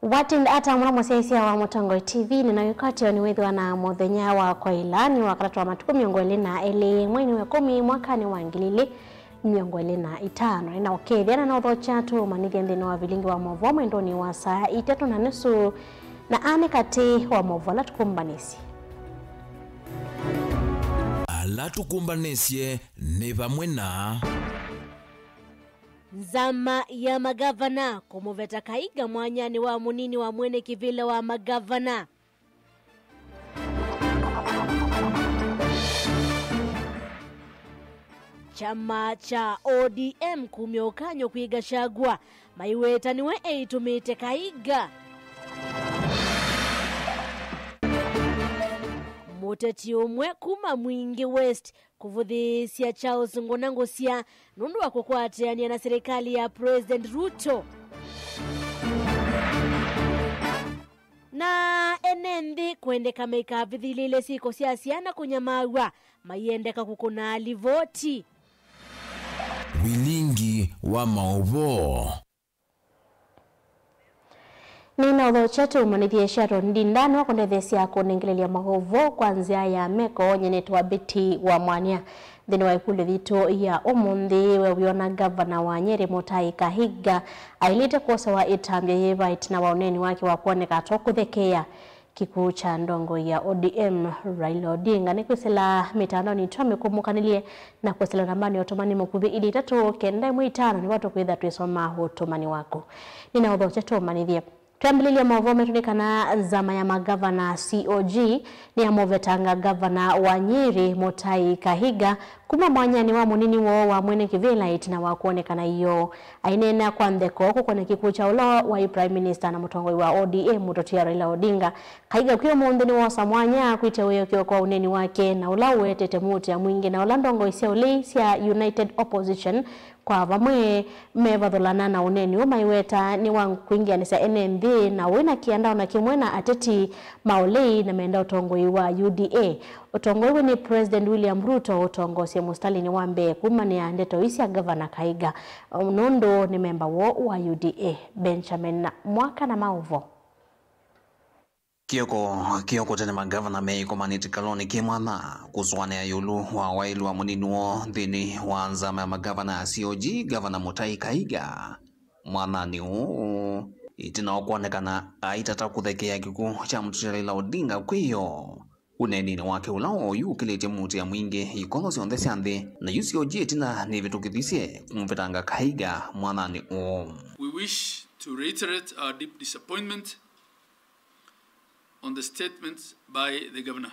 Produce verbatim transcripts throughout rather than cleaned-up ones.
Watinda ata mũno mũsyaĩĩsya wa Mũtongoi T V, nĩna wĩkwatyo nĩ wĩthĩwa na mũthenya wa kwaĩla nĩ wa katatũ wa matukũ mĩongo ĩlĩ na elĩ mweinĩ wa ĩkũmi mwakanĩ wa ngili ilĩ mĩongo ĩlĩ na itano. Nĩna ũkethya na naũthokya tũmanyĩthye nthĩnĩ wa vilingi wa maũvoo mwendonĩ wa saa itatũ na nusu, na aa nĩ katĩ wa maũvoo ala tũkũmbanĩsye. Ala tũkũmbanĩsye nĩ vamwe na Nzama ya magavana kũmũveta Kaiga mwanyanĩ wa mũnini wa mwene kĩvĩla wa magavana. Kyama kya O D M kumya ũkany'o kwĩ Gachagua, maiweta nĩwe eitũmĩte Kaiga. Mũteti ũmwe kuma Mwingi West kũvũthĩĩsya Charles Ngũna Ngũsya nũndũ wa kũkwatĩanĩa na silikalĩ ya President Ruto. Na ene nthĩ kwendeka maikavithĩlĩle syĩko sya syana kũnyamaaw'a, maiendeka kũkũna livoti. Vilingi wa maũvoo. Nĩnaũthokya tũmanyĩthye Sharon Ndinda nĩwe ũkũndetheesya kũnengelelya maũvoo kwa nzĩa ya meko nyenetwa Betty wa Mwanya. Nthĩnĩ wa ĩkũlyo yitũ ya ũmũnthĩ, we wĩona ngavana wa Nyeri Mũtai Kahiga aĩlĩte kwosawa ĩtambya yĩva ĩtina wa ũneeni wake wa kwoneka ta ũkũthekeea kĩkw'ũ kya ndongoi ya O D M Raila Odinga? Nĩkwĩsĩla mĩtandaonĩ twamĩkũmũkanĩlye na kwĩsĩla nambanĩ ya ũtũmani mũkuvĩ ilĩ itatũ kenda ĩmwe itano nĩvo tũkwĩtha twĩsoma ũtũmani waku. Nĩnaũthokya tũmanyĩthye. Twambĩlĩlya maũvoo maitũ nĩ kana nzama ya magavana C O G nĩyamũvetanga ngavana wa Nyeri Mũtai Kahiga kuma mwanyanĩ wa mũnini woo wa mwene kĩvĩla ĩtina wa kwonekana ĩyoo aineena kwa ntheko kũkũna kĩkw'ũ kya ũla waĩ Prime Minister na mũtongoi wa O D M mũtũtia Raila Odinga. Kahiga kwĩ ũmũnthĩ nĩwosa mwanya kwĩtya wĩokeo kwa ũneeni wake na ũla ũwetete mũutĩa mwingĩ na ũla ndongoi sya ũlei sya United Opposition kwa vamwe mevathũlana na ũneeni ũũ maiweta nĩ wa kwingĩanĩsya ene nthĩ na wĩna kĩanda o na kĩmwe na ateti ma ũlei na menda ũtongoi wa U D A. Ũtongoi wĩ nĩ President William Ruto ũtongoosye mũsitalĩnĩ wa mbee kumanĩa ndeto ii sya Ngavana Kahiga nũndũ nĩ memba woo wa U D A. Benjamin Mwaka na maũvoo. Kĩoko kĩoko tene magavana me ĩkomanĩte kalonĩ kĩ mwanya kũsũanĩa ĩũlũ wa waĩlu wa mũnini woo nthĩnĩ wa nzama ya magavana ya C O G, Gavana Mũtai Kahiga. Mwanyanĩ ũũ, ĩtina wa kwonekana aitata kũthekeea kĩkw'ũ kya mũtũtia Raila Odinga kwĩyo ũneeninĩ wake ũla oyũkĩlĩtye mũutĩa mwingĩ ikono syonthe sya nthĩ, na yu C O G ĩtina nĩvĩtũkĩthisye kũmũvetanga Kahiga mwanyanĩ ũũ. We wish to reiterate our deep disappointment on the statements by the governor.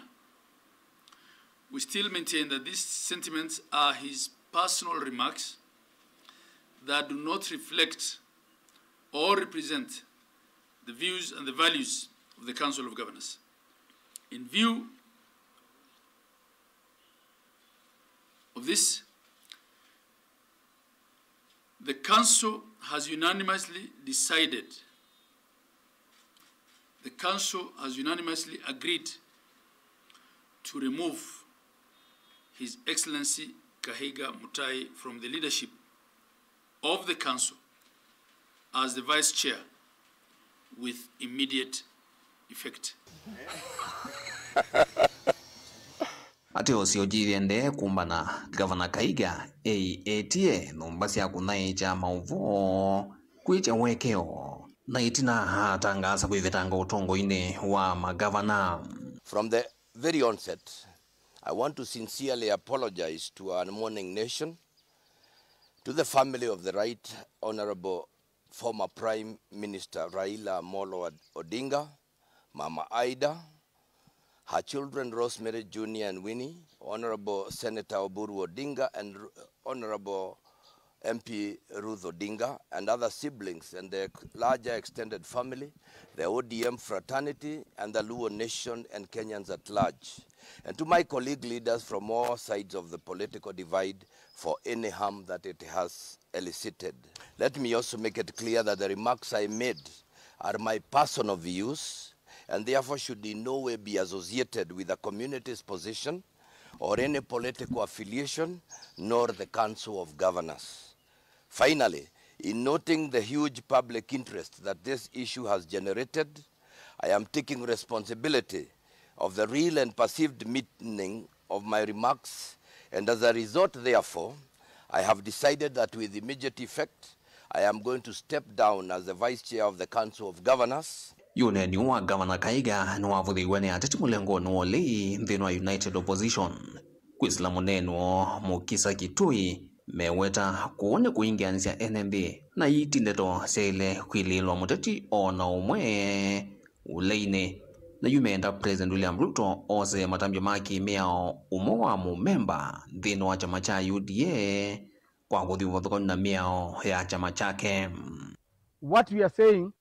We still maintain that these sentiments are his personal remarks that do not reflect or represent the views and the values of the Council of Governors. In view of this, the Council has unanimously decided, the Council has unanimously agreed to remove His Excellency Kahiga Mutai from the leadership of the Council as the Vice Chair with immediate effect. Ateo C O G ĩendee kũmbana, Gavana Kahiga eĩtye nyũmba sya kũthaĩkya maũvoo kwĩkya ũekeo, na ĩtina atangaasa kwĩvetanga ũtongoinĩ wa magavana. From the very onset, I want to sincerely apologize to our mourning nation, to the family of the Right Honorable former Prime Minister Raila Amolo Odinga, Mama Ida, her children Rosemary Junior and Winnie, Honorable Senator Oburu Odinga, and R-, Honorable M P Ruth Odinga, and other siblings and the larger extended family, the O D M fraternity, and the Luo nation and Kenyans at large. And to my colleague leaders from all sides of the political divide for any harm that it has elicited. Let me also make it clear that the remarks I made are my personal views and therefore should in no way be associated with the community's position or any political affiliation, nor the Council of Governors. Finally, In noting the huge public interest that this issue has generated, I am taking responsibility of the real and perceived meaning of my remarks, and as a result, therefore, I have decided that with immediate effect, I am going to step down as the Vice Chair of the Council of Governors. Ũneeni wa Gavana Kaiga nĩwavũthĩiwe nĩ ateti mũlengonĩ wa ũlei nthĩnĩ wa United Opposition. Kwĩsĩla mũneeni woo Mukisa Kitui, meweta kũũ nĩ kũingĩanĩsya ene nthĩ, na ii ti ndeto syaĩle kwĩlĩĩlwa mũteti o na ũmwe ũleinĩ. Na yu meenda President William Ruto ose matambya ma kĩ-mĩao ũmwe wa mũmemba nthĩnĩ wa kyama kya U D A kwa kũthi ũvathũkany'o na mĩao ya kyama kyake. What we are saying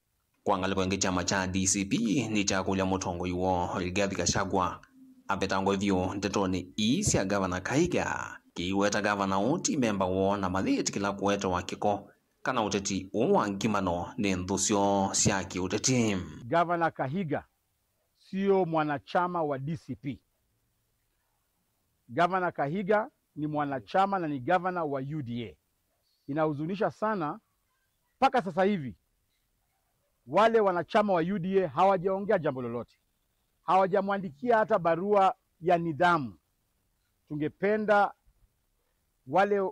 Kwa ngalĩko ĩngĩ, kyama kya D C P nĩkyakũlya mũtongoi woo Rigathi Gachagua avetangwe vyũ ndetonĩ ii sya Gavana Kaiga, kĩiweta gavana ũũ ti memba woo na mayĩtĩkĩla kũetewa kĩko kana ũteti ũũ wa ngimano nĩ nthũ syoo sya kĩũteti. Gavana Kahiga sio mwanachama wa D C P. Gavana Kahiga ni mwanachama na ni gavana wa U D A. Inahuzunisha sana, mpaka sasa hivi wale wanachama wa U D A hawajaongea jambo lolote, hawajamwandikia hata barua ya nidhamu. Tungependa wale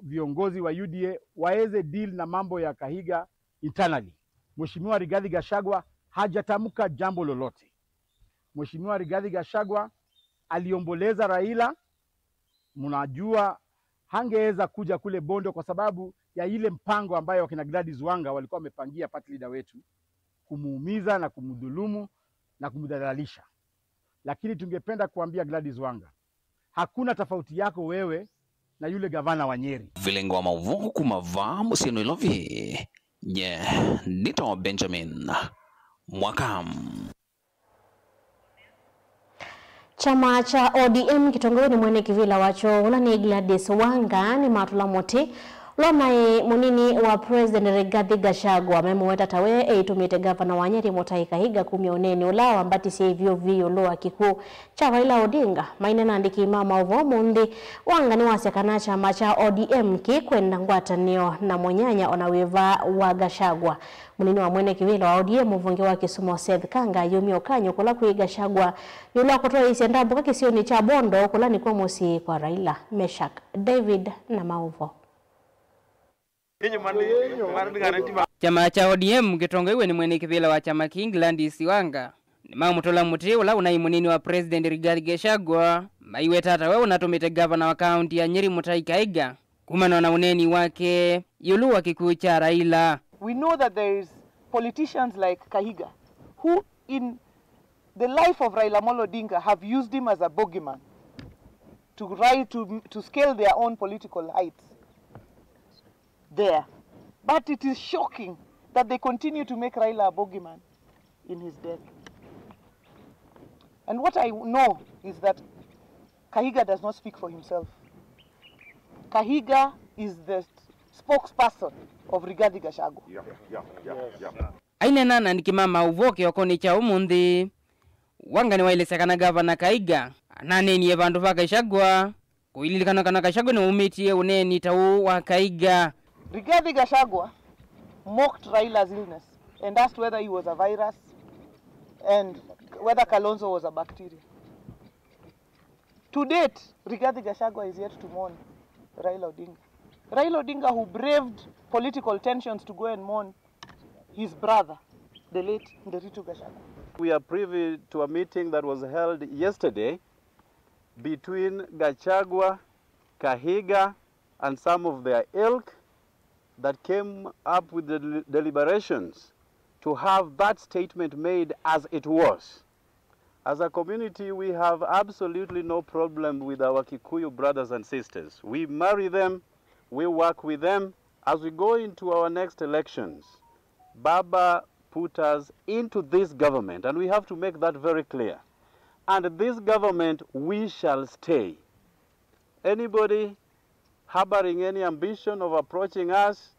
viongozi wa U D A waweze deal na mambo ya Kahiga internally. Mheshimiwa Rigathi Gachagua hajatamka jambo lolote. Mheshimiwa Rigathi Gachagua aliomboleza Raila. Mnajua hangeweza kuja kule Bondo kwa sababu ya ile mpango ambayo wakina Gladys Wanga walikuwa wamepangia party leader wetu, kumuumiza na kumdhulumu na kumdhalalisha. Lakini tungependa kuambia Gladys Wanga, hakuna tofauti yako wewe na yule gavana wa Nyeri. Vilingi wa maũvoo kuma vaa mũsyĩ Nairobi, nye nĩtawa Benjamin Mwaka. Kyama kya O D M kĩtongoew'e nĩ mwene kĩvĩla wakyo, ũla nĩ Gladys Wanga, nĩmatũla mũtĩ ũla ũnaĩ mũnini wa President Rigathi Gachagua, memũweta tawe eĩtũmĩte gavana wa Nyeri Mutahi Kahiga kumya ũneeni ũla wambatisye ĩvyũvi ĩũlũ wa kĩkw'ũ kya Raila Odinga. Maineena na aandĩki ma maũvoo ũmũnthĩ, Wanga nĩwasya kana kyama kya O D M kĩkwenda ngwatanĩo na mũnyanya ona wĩva wa Gachagua. Mũnini wa mwene kĩvĩla wa O D M, mũvunge wa Kisumu Seth Kanga, ayumya ũkany'o kũla kwĩ Gachagua ĩũlũ wa kũtwaĩĩsya ndambũka kĩsionĩ kya Bondo, kũla nĩkw'o mũsyĩ kwa Raila. Meshack David na maũvoo. Kyama kya O D M kĩtongoew'e nĩ mwene kĩvĩla wa kyama kĩĩ Gladys Wanga nĩmamũtũla mũtĩ ũla ũnaĩ mũnini wa President Rigathi Gachagua, maiweta tawe ũnatũmĩte gavana wa kaunti ya Nyeri Mutahi Kahiga kumana na ũneeni wake ĩũlũ wa kĩkw'ũ kya Raila. We know that there is politicians like Kahiga who in the life of Raila Amolo Odinga have used him as a bogeyman to rise, to, to scale their own political heights there. But it is shocking that they continue to make Raila a bogeyman in his death. And what I know is that Kahiga does not speak for himself. Kahiga is the spokesperson of Rigathi Gachagua. Yeah, yeah, yeah, yeah. Aineena na aandĩki ma maũvoo kĩokonĩ kya ũmũnthĩ, Wanga nĩwaelesya kana gavana Kahiga ananeenie vandũ va Gachagua, kũililikana kana Gachagua nĩwaumĩtye ũneeni ta ũũ wa Kahiga. Rigathi Gachagua mocked Raila's illness and asked whether he was a virus and whether Kalonzo was a bacteria. To date, Rigathi Gachagua is yet to mourn Raila Odinga. Raila Odinga, who braved political tensions to go and mourn his brother, the late Nderitu Gachagua. We are privy to a meeting that was held yesterday between Gachagua, Kahiga, and some of their ilk that came up with the del-, deliberations to have that statement made as it was. As a community, we have absolutely no problem with our Kikuyu brothers and sisters. We marry them, we work with them. As we go into our next elections, Baba put us into this government, and we have to make that very clear. And this government, we shall stay. Anybody harboring any ambition of approaching us,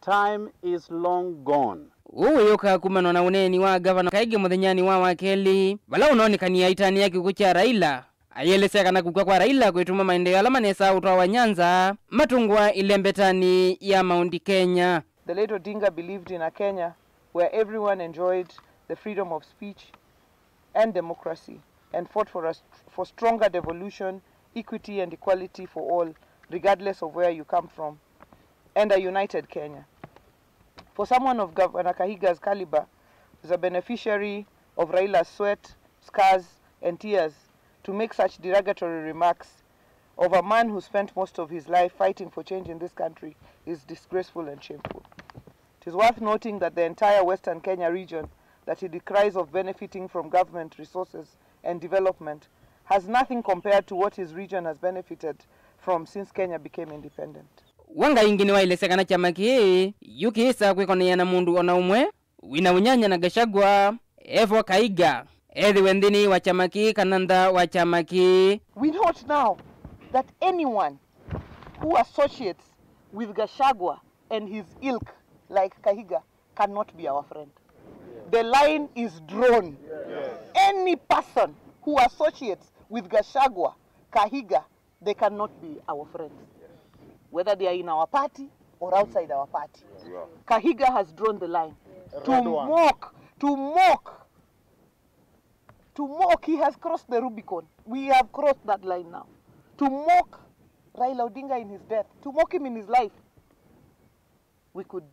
time is long gone. Ũu wĩyũkaa kumana na ũneeni wa gavana Kahiga mũthenyanĩ wa wakelĩ, vala ũnoonekanie aitanĩa kĩkw'ũ kya Raila, ayĩelesya kana kũkw'a kwa Raila kwĩtuma maendeeo ala manesaa ũtwawa Nyanza matũngwa ĩlembetanĩ ya Mount Kenya. The late Odinga believed in a Kenya where everyone enjoyed the freedom of speech and democracy and fought for, a, for stronger devolution, equity and equality for all, regardless of where you come from, and a united Kenya. For someone of Governor Kahiga's caliber, who's a beneficiary of Raila's sweat, scars, and tears, to make such derogatory remarks of a man who spent most of his life fighting for change in this country is disgraceful and shameful. It is worth noting that the entire Western Kenya region that he decries of benefiting from government resources and development has nothing compared to what his region has benefited from since Kenya became independent. Wangaingi nĩwaelesya kana kyama kĩĩ yu kĩĩsa kwĩkonea na mũndũ o na ũmwe wĩna ũnyanya na Gachagua, evo Kaiga, ethĩwe nthĩnĩ wa kyama kĩĩ kana ntha wa kyama kĩĩ. We note now that anyone who associates with Gachagua and his ilk, like Kahiga, cannot be our friend. The line is drawn. Any person who associates with Gachagua, Kahiga, they cannot be our friends. Whether they are in our party or outside our party. Kahiga has drawn the line. To mock, to mock, to mock, he has crossed the Rubicon. We have crossed that line now. To mock Raila Odinga in his death, to mock him in his life, we could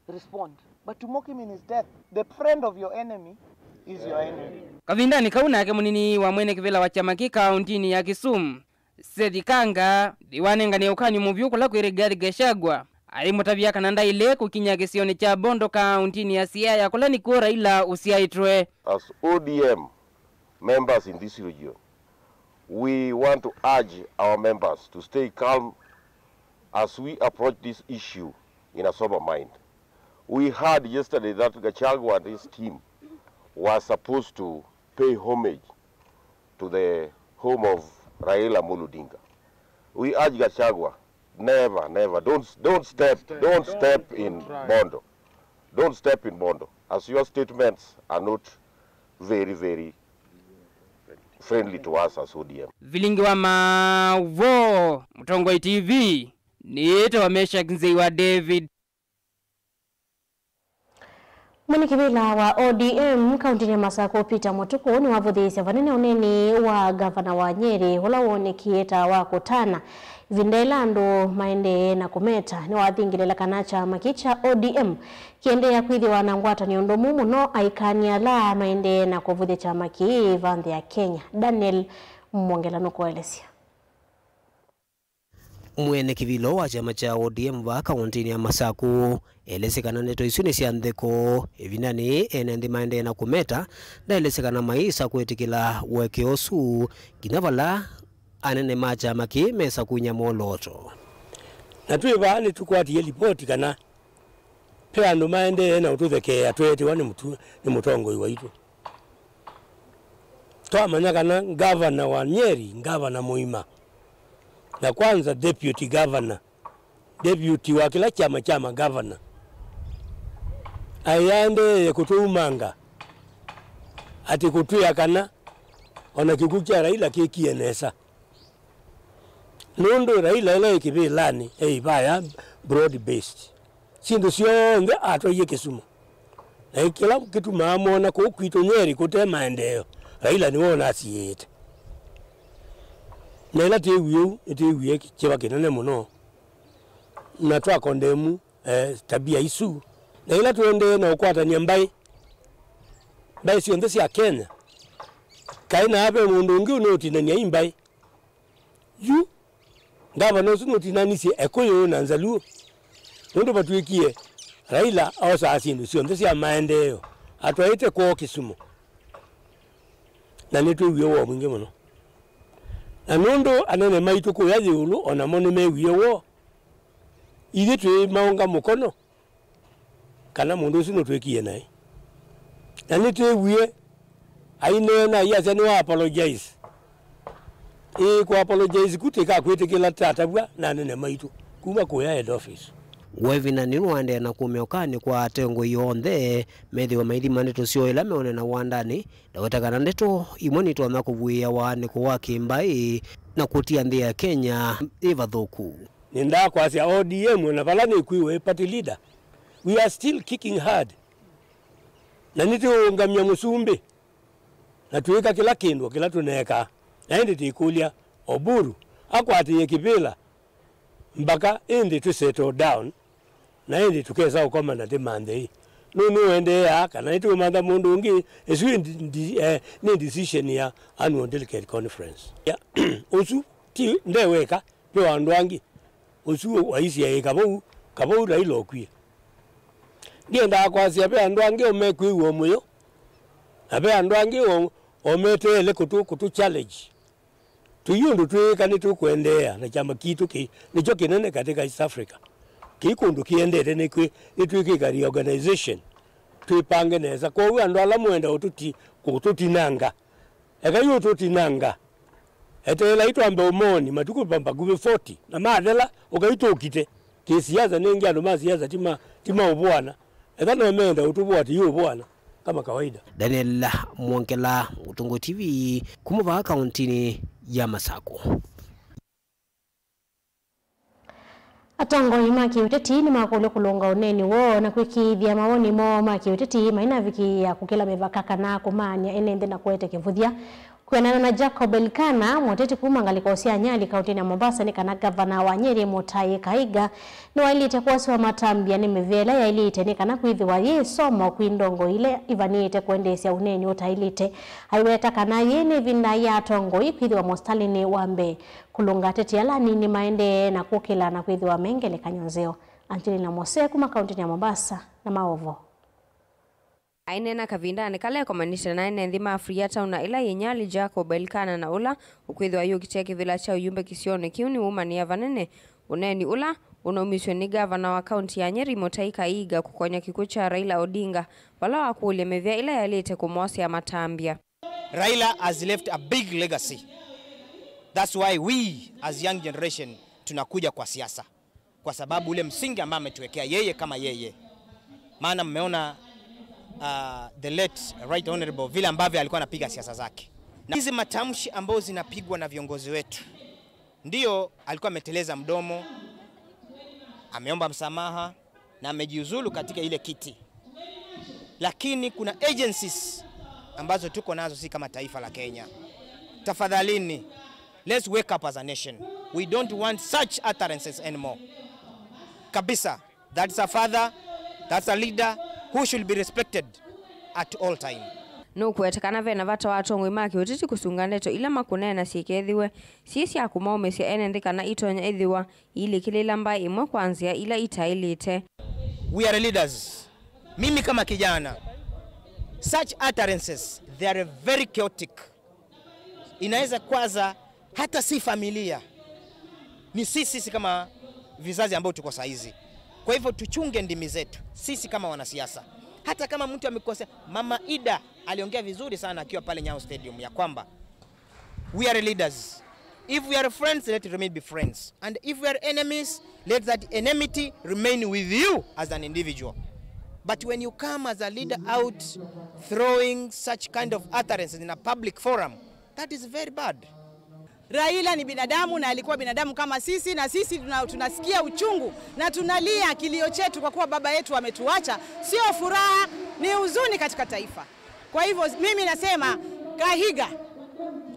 respond. But to mock him in his death, the friend of your enemy is your enemy. Kavindanĩ kau nake mũnini wa mwene kĩvĩla wa kyama kĩ kaũntinĩ ya Kisumu, Seth Kanga, nĩwanenganie ũkany'o mũvyũ kũla kwĩ Rigathi Gachagua, aimũtavya kana ndaĩle kũkinya kĩsionĩ kya Bondo kaũntinĩ ya Siaya kũla nĩkw'o Raila ũsyaĩtwe. As O D M members in this region, we want to urge our members to stay calm as we approach this issue in a sober mind. We heard yesterday that Gachagua and his team were supposed to pay homage to the home of Raila Amolo Odinga. We urge Gachagua, never, never, don't, don't step, don't step in Bondo. Don't step in Bondo, as your statements are not very, very friendly to us as O D M. Vilingi wa Mavo, Mũtongoi T V, nĩĩtawa Meshack Nzei wa David. Mwene kĩvĩla wa O D M kaũntinĩ ya Masakũ, Peter Mũtukũ, nĩwavũthĩĩsye vanene ũneeni wa ngavana wa Nyeri, ũla woonekie ta wa kũtana, ĩvinda ĩla andũ maendee na kũmeta. Nĩwathingĩlĩla kana kyama kĩĩ kya O D M kĩendeea kwĩthĩwa na ngwatanĩo ndũmu mũno aikany'a ala maendee na kũvũthya kyama kĩĩ va nthĩ ya Kenya. Daniel Mwongela nũkũelesya. Mwene kĩvĩla wa kyama kya O D M vaa kaũntinĩ ya Masakũ elesye kana ndeto isu nĩ sya ntheko. Ĩvindanĩ yĩĩ, ene nthĩ maendee na kũmeta, ndaelesye kana mayĩsa kwĩtĩkĩla ũekeo ũsu, nginya vala anene ma kyama kĩĩ mesa kunya mwolooto. Na twĩ vaa nĩtũkwatie livoti kana ve andũ maendee na ũtũthekeea tweetiwa nĩ mũtu-, nĩ mũtongoi waitũ. Twamanya kana ngavana wa Nyeri, ngavana mũima, na kwanza deputy governor, deputy wa kĩla kyama kya magavana, aĩ aendeee kũtũumanga, atĩ kũtwĩa kana o na kĩkw'ũ kya Raila kĩkie nesa. Nũndũ Raila ĩla e kĩvĩlanĩ, e ivaya broad based. Syĩndũ syonthe atwaie Kisumu. Na kĩla kĩtumaa mona kũu kwitũ Nyeri kũte maendeeo, Raila nĩwe ũnasiĩĩte. Na ĩla twĩwie ũu, nĩtwĩwie kĩva kĩnene mũno. Na twakondemu, eh, tabia isu. Na ĩla tũendee na ũkwatany'a mbaĩ, mbaĩ syonthe sya Kenya, kaĩ na ve mũndũ ũngĩ ũnũũtinany'a i mbaĩ? Yu, ngavana ũsu nũtinanisye Ekũyũ na Nzaluo, nũndũ vatw'ĩkie Raila osaa syĩndũ syonthe sya maendeeo atwaĩte kwoo Kisumu, na nĩtwĩwie woo mwingĩ mũno. Na nũndũ anene maitũ kũya ĩũlũ o namo nĩmewie woo, ithyĩ twĩmaũnga mũkono kana mũndũ ũsu nũtwĩkie naĩ. Na nĩtwĩwie aineena aiasya nĩwa apologize. Ĩĩ, kũ apologize ku tĩkakwĩtĩkĩla tatavw'a na anene maitũ kuma kũya head office. Wevina nĩwaendee na kũmya ũkany'o kwa atongoi onthe methĩwe maithima ndeto syoo ila meũneena wandanĩ, ndaweta kana ndeto imwe nitonya kũvuĩĩa waanĩko wa kĩmbaĩ na kũtia nthĩ ya Kenya yĩ vathũku. Nĩndaa kwasya O D M, na vala nĩkwĩwe party leader, we are still kicking hard. Na nĩtũũngamya mũsumbĩ, na twĩka kĩla kĩndũ kĩla tũneekaa. Na ĩndĩ tĩkũlya Oburu akwatĩĩe kĩvĩla mbaka ĩndĩ tũ settle down, na ĩndĩ tũkesa ũkoma na ndĩmanthei. Nũũ nũendeeaa kana nĩtũũmantha mũndũ ũngĩ? Ĩsu ĩ ndi-, ndi-, eh, nĩ decision ya annual delegate conference. Ya, ũsu ti nde weka, ve andũ angĩ. Ũsu waisyaĩ kavau, kavau Raila ũkwie. Ndiendaa kwasya ve andũ angĩ o mekwĩw'a mũyo, na ve andũ angĩ o, o meteele kũtũ, kũtũ challenge. Tũi ũndũ twĩĩka nĩtũkũendeea na kyama kitũ kĩĩ nĩkyo kĩnene katika East Africa. Kĩi kũndũ kĩendete nĩkwĩ, nĩtwĩkĩka reorganization, twĩpange nesa. Kwoou andũ ala mwenda ũtũti-, kũtũtinanga, ekai ũtũtinanga. Eteelai twambe ũmoni matukũ va-, vakuvĩ forty, na mathela, ũkai tũkite. Kĩsiasa nĩngĩ andũ ma siasa ti ma, ti ma ũvũana. Etha no meenda ũtũvũa, ti ũvũana kama kawaida. Daniel Mwongela, Mũtongoi T V, kuma vaa kauntinĩ ya Masakũ. Atongoi ma kĩũteti nĩmakũlw'e kũlũnga ũneeni woo na kwĩkĩĩthya mawoni moo ma kĩũteti mainavikĩĩa kũkĩla mĩvaka kana kũmaany'a ene nthĩ na kũete kĩvũthya. Kwĩanana na Jacob Elkana, mũteti kuma ngalĩko sya Nyali kauntinĩ ya Mombasa, nĩ kana ngavana wa Nyeri Mutahi Kahiga nĩwaĩlĩte kwosewa matambya nĩ mĩvĩa ĩla yaĩlĩte nĩ kana kwĩthĩwa yĩ ĩsomo kwĩ ndongoi ila ivanĩĩte kũendeesya ũneeni ũtaĩlĩte. Aiweta kana yĩĩ nĩ ĩvinda ya atongoi kwĩthĩwa mũsitalĩnĩ wa mbee kũlũnga ateti ala anini maendee na kũkĩla na kwĩthĩwa me ngelekany'o nzeo. Angelina Mose kuma kauntinĩ ya Mombasa na maũvoo. Aineena kavindanĩ kala ekomanĩte na ene nthĩ ma Freetown na ĩla yĩ Nyali, Jacob Elkana, na ũla ũkwĩthĩwa yũkĩtĩe kĩvĩla kya ũyumbe kĩsionĩ kĩu nĩwumanĩa vanene ũneeni ũla ũnaumisw'e nĩ ngavana wa kaunti ya Nyeri, Mutahi Kahiga, kũkonya kĩkw'ũ kya Raila Odinga, vala wakũlya mĩvĩa ĩla yaĩlĩte kũmwosea matambya. Raila has left a big legacy. That's why we as young generation tunakuja kwa siasa, kwa sababu ule msingi ambao ametuwekea yeye kama yeye. Maana mmeona, uh, the late Right Honorable vile ambavyo alikuwa anapiga siasa zake. Na hizi matamshi ambazo zinapigwa na viongozi wetu, ndio alikuwa ameteleza mdomo, ameomba msamaha na amejiuzulu katika ile kiti. Lakini kuna agencies ambazo tuko nazo si kama taifa la Kenya. Tafadhalini, let's wake up as a nation. We don't want such utterances anymore. Kabisa. That's a father, that's a leader who should be respected at all time. Nũkũweta kana ve na vata wa atongoi ma kĩũteti kũsunga ndeto ila makũneena syĩkethĩwe syĩ sya kũmaũmĩsya ene nthĩ kana itonya ĩthĩwa iilikĩlĩĩla mbaĩ ĩmwe kwa nzĩa ila itaĩlĩte. We are leaders. Mimi kama kijana, such utterances, they are very chaotic. Inaweza kwaza hata si familia, ni sisi, sisi kama vizazi ambao tuko saizi. Kwa hivyo tuchunge ndimi zetu sisi kama wanasiasa. Hata kama mtu amekosea, Mama Ida aliongea vizuri sana akiwa pale Nyayo Stadium ya kwamba we are leaders. If we are friends, let it remain be friends. And if we are enemies, let that enmity remain with you as an individual. But when you come as a leader out throwing such kind of utterances in a public forum, that is very bad. Raila ni binadamu na alikuwa binadamu kama sisi, na sisi tuna-, tunasikia uchungu na tunalia kilio chetu kwa kuwa baba yetu ametuacha. Sio furaha, ni huzuni katika taifa. Kwa hivyo mimi nasema, Kahiga,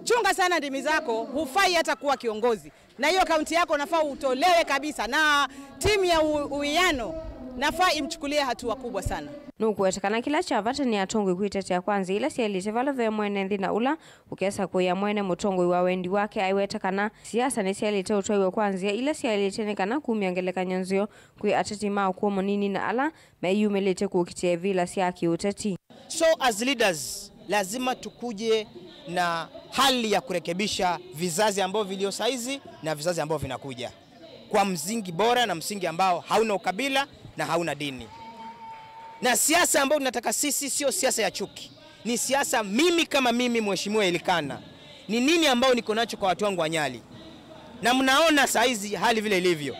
chunga sana ndimi zako, hufai hata kuwa kiongozi. Na hiyo kaunti yako nafaa utolewe kabisa, na timu ya u-, uwiano nafaa imchukulie hatua kubwa sana. Nũkũweta kana kĩla kya vata nĩ atongoi kwĩtetea kwa nzĩa ila syaĩlĩte vala ve mwene nthĩ na ũla ũkesa kũĩa mwene mũtongoi wa wendi wake. Aiweta kana siasa nĩsyaĩlĩte ũtwaiwe kwa nzĩa ila syaĩlĩte nĩ kana kumya ngelekany'o nzeo kwĩ ateti ma ũkũũ mũnini na ala meyumĩlĩtye kũkitĩa ivĩla sya kĩũteti. So as leaders, lazima tukuje na hali ya kurekebisha vizazi ambavyo vilio saizi na vizazi ambavyo vinakuja kwa msingi bora na msingi ambao hauna ukabila na hauna dini. Na siasa ambayo tunataka sisi sio siasa ya chuki. Ni siasa mimi kama mimi, Mheshimiwa Elkana, ni nini ambao niko nacho kwa watu wangu wa Nyali. Na mnaona saizi hali vile ilivyo.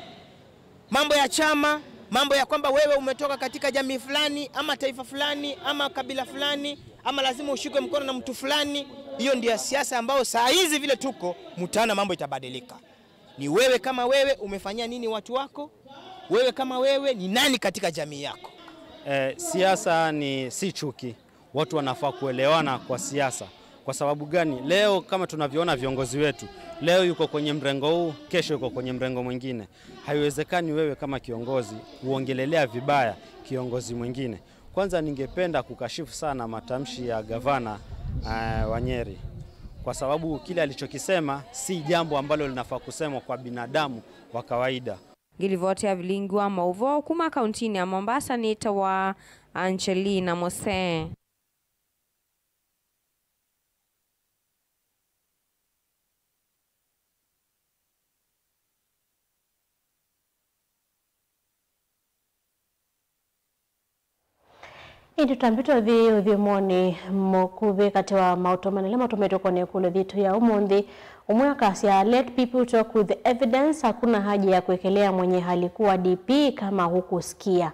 Mambo ya chama, Mambo ya kwamba wewe umetoka katika jamii fulani, ama taifa fulani, ama kabila fulani, ama lazima ushikwe mkono na mtu fulani, hiyo ndio siasa ambayo saa hizi vile tuko, mtaona mambo itabadilika. Ni wewe kama wewe umefanyia nini watu wako? Wewe kama wewe ni nani katika jamii yako? Eh, siasa ni si chuki. Watu wanafaa kuelewana kwa siasa. Kwa sababu gani? Leo kama tunavyoona viongozi wetu, leo yuko kwenye mrengo huu, kesho yuko kwenye mrengo mwingine. Haiwezekani wewe kama kiongozi kuongelelea vibaya kiongozi mwingine. Kwanza ningependa kukashifu sana matamshi ya gavana, eh, wa Nyeri, kwa sababu kile alichokisema si jambo ambalo linafaa kusemwa kwa binadamu wa kawaida. Ngilivoti ya vilingi wa mauvoo kuma kauntinĩ ya Mombasa nĩtawa Angelina Mose. Ĩndĩ tũtambĩte ũthi ũthyũmũonĩ mũkuvĩ katĩ wa maũtũmani ala matũmĩtwe kũnĩ ĩkũlyo yitũ ya ũmũnthĩ. Ũmwe akasya, "Let people talk with evidence, hakuna haja ya kuekelea mwenye alikuwa D P kama hukusikia."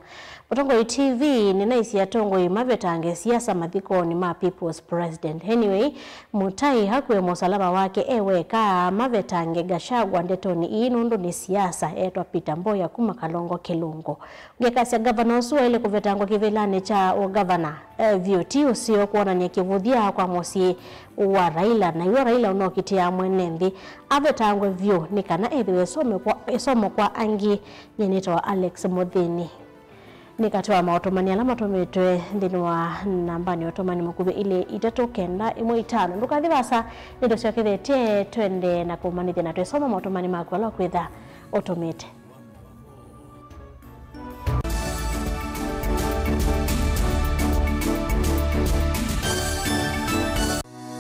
Mũtongoi T V nĩnaisye atongoi mavetange siasa mathikonĩ ma People's President. Anyway, Mutai akuwe mũsalaba wake e weka, mavetange Gachagua ndetonĩ ii nũndũ nĩ siasa, etwa Peter Mboya kuma Kalongo Kĩlungu. Ngekasya ngavana ũsu waĩle kũvetangwa kĩvĩlanĩ kya ũngavana, eh, vyũ ti ũseo kwonany'a kĩvũthya kwa mũsyĩ wa Raila, na iw'a Raila ũnokitĩaa mwene nthĩ. Avetangwe vyũ nĩ kana ethĩwe ĩsomo kwa, ĩsomo kwa angĩ. Nyie nĩtawa Alex Mũthĩni. Nĩ katĩ wa maũtũmani ala matũmĩtwe nthĩnĩ wa nambanĩ ya ũtũmani mũkuvĩ ilĩ itatũ kenda ĩmwe itano. Ndũkathi vasa, nĩtũsyokethetye twende na kũmanyĩthya na twĩsoma maũtũmani maku ala ũkwĩtha ũtũmĩte.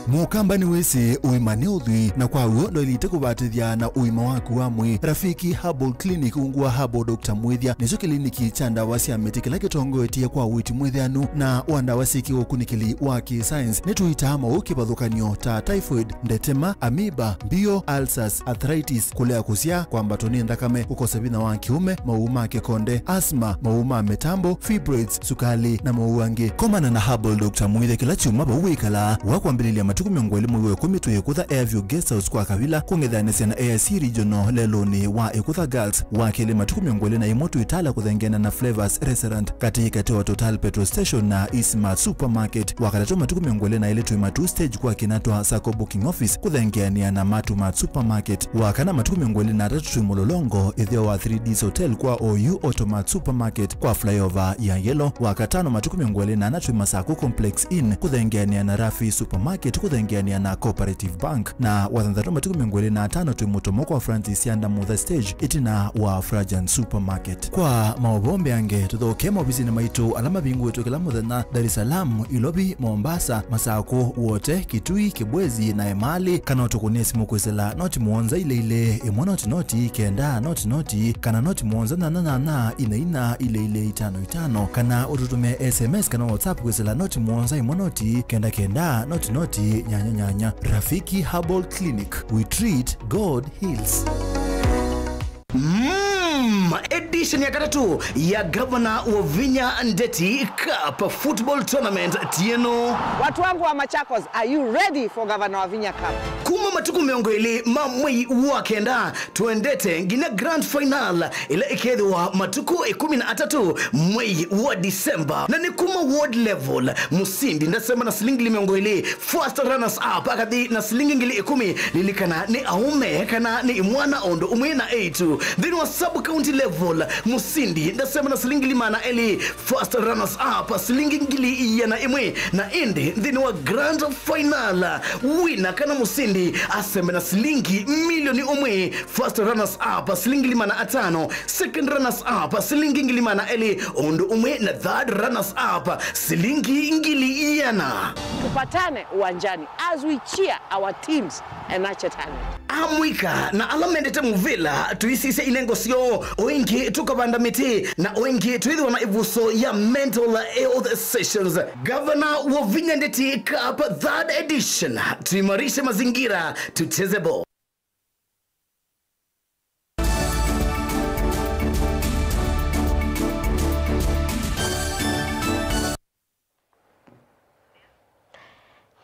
Mũkamba nĩwĩsĩ ũima nĩ ũthwii, na kwa w'o ndwaĩlĩte kũvatĩthya na ũima waku wa mwĩĩ. Rafiki Herbal Clinic ungu wa Herbal Doctor Mwĩthya nĩkyo kĩliniki kya ndawa sya mĩtĩ kĩla kĩtongoetye kwa ũiiti mwĩthĩanu na wa ndawa syĩ kĩũkunĩkĩli wa kĩ-science. Nĩtũitaa maũũ kĩvathũkany'o ta typhoid, ndetema, amoeba, mbio, ulcers, arthritis, kũlea kũsyaa, kwambatwa nĩ nthakame, kũkosa vinya wa kĩũme, maũũ ma kĩkonde, asthma, maũũ ma mĩtambo, fibroids, sukalĩ, na maũũ angĩ. Komana na Herbal Doctor Mwĩthya kĩla kyumwa vau wĩkalaa. Wa kwambĩlĩlya matukũ mĩongo ĩlĩ mwei wa ĩkũmi twĩ Ĩkũtha Airview Guest House kwa Kavila, kũng'ethanĩsya na A I C Regional lelũnĩ wa Ĩkũtha Girls. Wa kelĩ matukũ mĩongo ĩlĩ na ĩmwe twĩ Tala kũthengeana na Flavors Restaurant, katĩ katĩ wa Total Petrol Station na Eastmart Supermarket. Wa katatũ matukũ mĩongo ĩlĩ na elĩ twĩ Matuu Stage kwa kĩna twa Sacco Booking Office kũthengeanĩa na Matumart Supermarket. Wa kana matukũ mĩongo ĩlĩ na atatũ twĩ Mũlolongo, ĩtheo wa three Ds Hotel kwa O U Automart Supermarket kwa flyover ya Yellow. Wa katano matukũ mĩongo ĩlĩ na ana twĩ Masaku Complex Inn kũthengeanĩa na Rafi Supermarket kũthengeanĩa na Cooperative Bank. Na wa thanthatũ matukũ mĩongo ĩlĩ na atano twĩ Mũtomo kwa Francis Yanda Mutha Stage ĩtina wa Frajan Supermarket. Kwa maũvoo mbeange, tũthokee maovisinĩ maitũ ala mavingũĩtwe kĩla mũthenya, Dar es Salaam, Ilovi, Mombasa, Masaku, Wote, Kitui, Kibwezi, na Emali, kana ũtũkũnĩe simũ kwĩsĩla noti mũonza ilĩ ilĩ, ĩmwe noti noti, kenda noti noti, kana noti mũonza nyanya nyanya, ina ina, ilĩ ilĩ, itano itano, kana ũtũtũmĩe S M S kana WhatsApp kwĩsĩla noti mũonza ĩmwe noti, kenda kenda, noti noti, nyanya nyanya. Rafiki Herbal Clinic, we treat, God heals. Mm, edition ya katatũ ya Gavana Wavinya Ndeti Cup Football Tournament tieno. Watu wangu wa Machakos, are you ready for Gavana Wavinya Cup? Kuma matukũ mĩongo ĩlĩ ma mwei wa kenda, twendete nginya grand final ĩla ĩkethĩwa matukũ ĩkũmi na atatũ mwei wa December. Na nĩ kuma ward level, mũsindi ndasema na silingi ngili mĩongo ĩlĩ, first runners up akathi na silingi ngili ĩkũmi. Lilikana nĩ aũme kana nĩ imwana o ũndũ ũmwe na eĩtu. Nthĩnĩ wa sub county level, mũsindi ndasema na silingi ngili maana elĩ, first runners up silingi ngili iana ĩmwe, na ĩndĩ nthĩnĩ wa grand final, wina kana mũsindi asembe na silingi milioni ũmwe, first runners up silingi ngili maana atano, second runners up silingi ngili maana elĩ, ũndũ ũmwe na third runners up silingi ngili iana. Tupatane uwanjani as we cheer our teams and nurture talent. Amũika na ala mendete mũvĩla, tũisisya inengo syoo, o ĩngĩ tũkavanda mĩtĩ, na o ĩngĩ twĩthĩwa na ĩvuso ya mental health sessions. Gavana Wavinya Ndeti Cup third edition, tuimarishe mazingira, tucheze ball.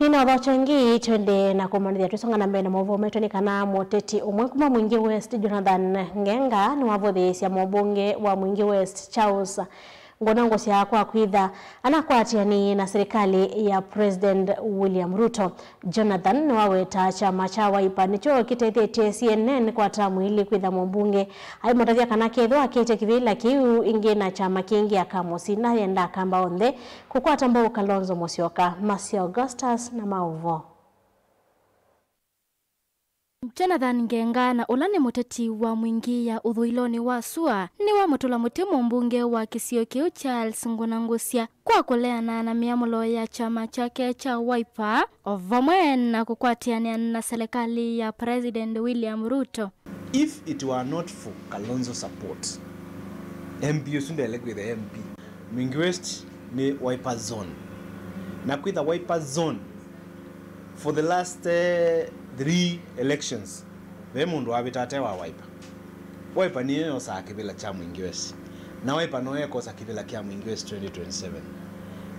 Nĩna ũthokyo ĩngĩ, twende na kũmanyĩthya twĩsonga na mbee na maũvoo maitũ nĩ kana mũteti ũmwe kuma Mwingi West, Jonathan Ngenga, nĩwavũthĩĩsya mũmbunge wa Mwingi West, Charles Ngunangusya, kwa kwĩtha anakwatĩanĩie na serikali ya President William Ruto. Jonathan nĩwaweta kyama kya Wiper nĩkyo kĩtethetie C N N kwa tamu ilĩ kwĩtha mũmbunge. Aimũtavya kana kethĩwa akĩte kĩvĩla kĩu ĩngĩ na kyama kĩngĩ akamũsinda, yenda Akamba onthe kũkwata mbau Kalonzo Musyoka. Mercy Augustus na maũvoo. Jonathan Ngenga, na ũla nĩ mũteti wa Mwingi ya ũthũĩlonĩ wa sua, nĩwamũtũla mũtĩ mũmbunge wa kĩsio kĩu Charles Ngunangusya kwa kũleana na mĩamũlo ya kyama kyake kya Wiper, o vamwe na kũkwatĩanĩa na selekalĩ ya President William Ruto. If it were not for Kalonzo support, M P ũsu ndele kwĩtha M P. Mwingi West nĩ Wiper zone. Na kwĩtha Wiper zone for the last, eh, three elections, ve mũndũ wavĩta ate wa Wiper. Wiper nĩyo yosaa kĩvĩla kya Mwingi West. Na Wiper no yekosa kĩvĩla kya Mwingi West twenty twenty-seven.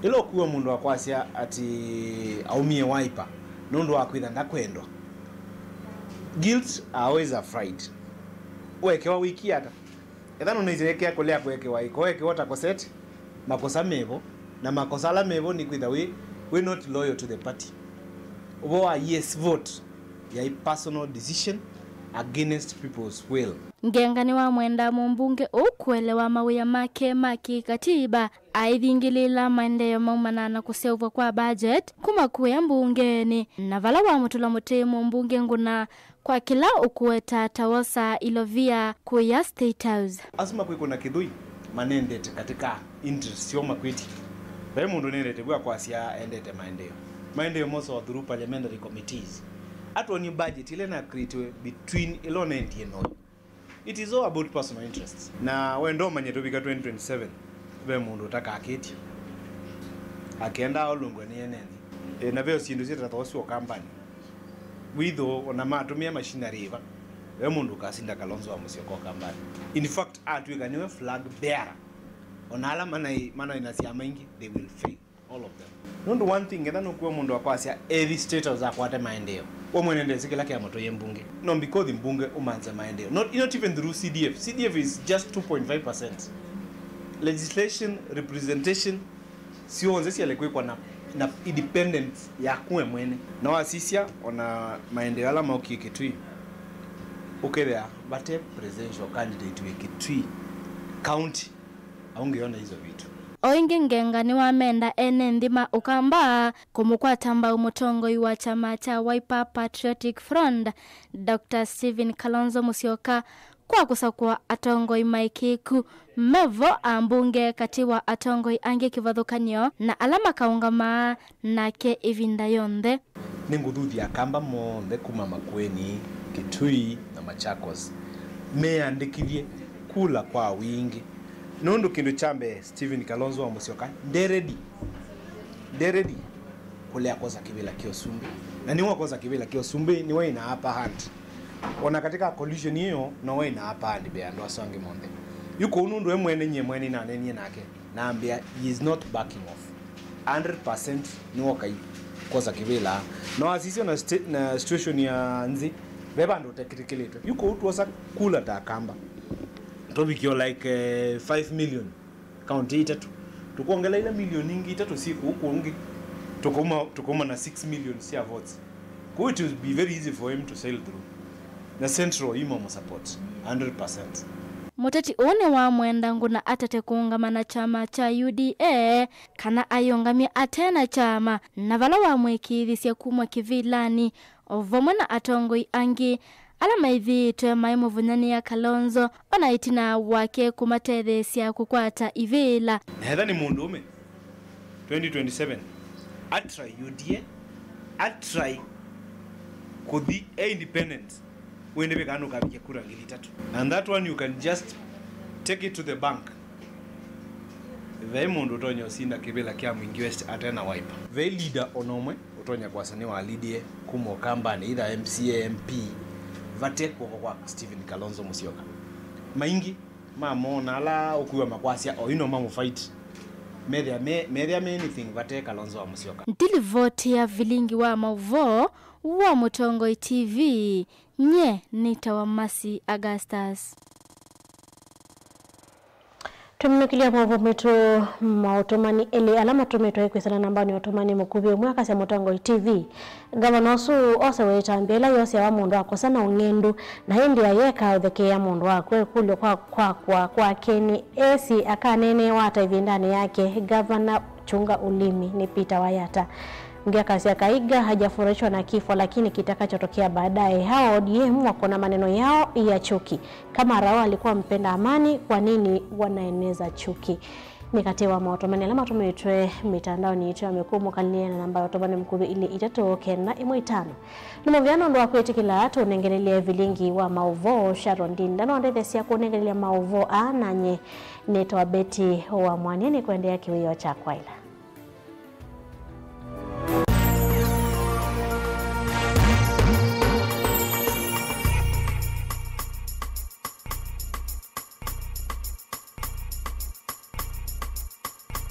Ĩla ũkuwa mũndũ akwasya atĩ aumie Wiper nũndũ wa kwĩtha ndakwendwa. Guilt always a fright. Wekewa wiki ata? Ethĩwa nũnaisye ekea kũlea kũekewa ĩko, wekewa ta koseti, makosa mevo, na makosa ala mevo nĩ kwĩtha wĩ, wĩ not loyal to the party. Ũvoo wa yes vote yaĩ personal decision against people's will. Ngenga nĩwamwendaa mũmbunge ũũ kũelewa mawĩa make ma kĩkatiba, aithingĩlĩĩla maendeeo maumanaa na kũseũvw'a kwa budget kuma kũya mbungenĩ, na vala wamũtũla mũtĩ mũmbunge Nguna kwa kĩla ũkũweta ta wosaa ilovia kũya State House. Asu makwĩkũna kĩthũi manendete katika interest syoo makwĩtye. Vai mũndũ nendete vu akwasya endete maendeeo. Maendeeo mosawa through parliamentary committees. Atwonie budget ĩla na creatiwe between ĩla ũnendie noyo. It is all about personal interests. Na wenda ũmanye tũvika twenty twenty-seven, ve mũndũ ũtakakĩtye. Akenda aũlũngwe nĩ ene nthĩ. E, na veo syĩndũ syĩtatwa ũsu Ũkambanĩ. Witho ona matũmĩa machinery ĩva, ve mũndũ ũkasinda Kalonzo wa Musyoka Ũkambanĩ. In fact, atw'ĩka nĩwe flag bearer, ona ala manai, manai na syama ingĩ, they will fail. All of them. Nũndũ one thing, etha nũkuwa mũndũ akwasya ethi State House akwate maendeeo, we mwene ndesĩ kĩla kĩamũtwaie mbunge. No, because mbunge ũmanze maendeeo. Not, not even through C D F. C D F is just two point five percent. Legislation, representation, syonthe syaĩle kwĩkwa na, na independence yaku we mwene. Na wasisya ona maendeeo ala maukie Kitui, ũkethĩa vate presidential candidate wĩ Kitui County. Aũngĩona izo vitu. O ĩngĩ, Ngenga nĩwamenda ene nthĩ ma Ũkamba kũmũkwata mbau mũtongoi wa kyama kya Wiper Patriotic Front, Doctor Stephen Kalonzo Musyoka, kwa kũsakũa atongoi maĩkĩĩku me vo, ambunge katĩ wa atongoi angĩ kĩvathũkany'o na ala makaũngamaa nake ĩvinda yonthe. Nĩngũthuthya Akamba monthe kuma Makueni, Kitui, na Machakos meyandĩkĩthye kula kwa wingĩ, nũndũ kĩndũ kya mbee, Stephen Kalonzo wa Musyoka nde ready, nde ready kũlea kwosa kĩvĩla kya ũsumbĩ, na nĩwakosa kĩvĩla kya ũsumbĩ nĩwe ĩna upper hand. Ona katika coalition ĩyo, nowe ĩna upper hand mbee andũ asu angĩ monthe. Yu kũu nũndũ we mwene, nyie mwene nanenie nake, nambĩa, he is not backing off. Hundred percent nĩwokai kwosa kĩvĩla. No asisya na sti-, na situation ya nthĩ, ve vandũ ũtekĩtĩkĩlĩtwe. Yu kũu twosa kula ta Akamba, tũvikio like, eh, five million. Kaunti itatũ. Tũkwongela ila milioni ingĩ itatũ syĩ kũu kũngĩ, tũkauma, tũkauma na six million sya votes. Kũu it will be very easy for him to sail through. Na Central imamũ support hundred percent. Mũteti ũũ nĩwamwenda Nguna atate kũũngama na kyama kya U D A kana ayĩũngamye ate na kyama, na vala wamwĩkĩĩthisye kumw'a kĩvĩlanĩ, o vamwe na atongoi angĩ ala maĩthĩĩtwe maimũvũnyanĩa Kalonzo, ona ĩtina wake kũmatetheesya kũkwata ivĩla. Na etha nĩ mũndũũme, twenty twenty-seven, atry U D A, atry kũthi e independent, wĩndĩ vĩkaa nũkavikya kura ngili itatũ. And that one you can just take it to the bank. Vai mũndũ ũtonya ũsinda kĩvĩla kya Mwingi West ate na Wiper. Vai leader ona ũmwe ũtonya kwasya nĩwalidie kuma Ũkambanĩ, either M C A, M P, vate kw'oko kwa Stephen Kalonzo Musyoka. Maingĩ ma moo na ala ũkwĩw'a makwasya oyu no mamũfight. Methĩa me, methĩa me anything vate Kalonzo wa Musyoka. Ndilivoti ya vilingi wa mauvoo wa Mũtongoi T V, nye nĩtawa Mercy Augustus. Twĩminũkĩlya maũvoo maitũ ma ũtũmani elĩ ala matũmĩtwe kwĩsĩla nambanĩ ya ũtũmani mũkuvĩ ũmwe akasya Mũtongoi T V. Ngavana ũsu osewe ĩtambya ĩla yosĩawa mũndũ akosa na ũng'endu, na ĩndĩ ayeka ũthekeea mũndũ wakwe ĩkũlyo kwa kwakwa kwake nĩ esĩ akaneeneewa ata ĩvindanĩ yake. Gavana chunga ulimi nĩ Peter Wayata. Ngi akasya Kaiga hajafurahishwa na kifo, lakini kitakachotokea baadaye. Hawa O D M wako na maneno yao ya chuki. Kama Raila alikuwa mpenda amani, kwa nini wanaeneza chuki? Nĩ katĩ wa maũtũmani ala matũmĩtwe mĩtandaonĩ yitũ ya mĩkũũ. Mũkalĩle na namba ya ũtũmani mũkuvĩ ilĩ itatũ kenda ĩmwe itano. Nĩ mũvea nũndũ wa kwĩtĩkĩla tũnengelelye vilingi wa maũvoo. Sharon Ndinda nondetheesya kũnengelelya maũvoo aa nanye. Nĩtawa Betty wa Mwanie, nĩkũendeea kĩwĩoo kya kwaĩla.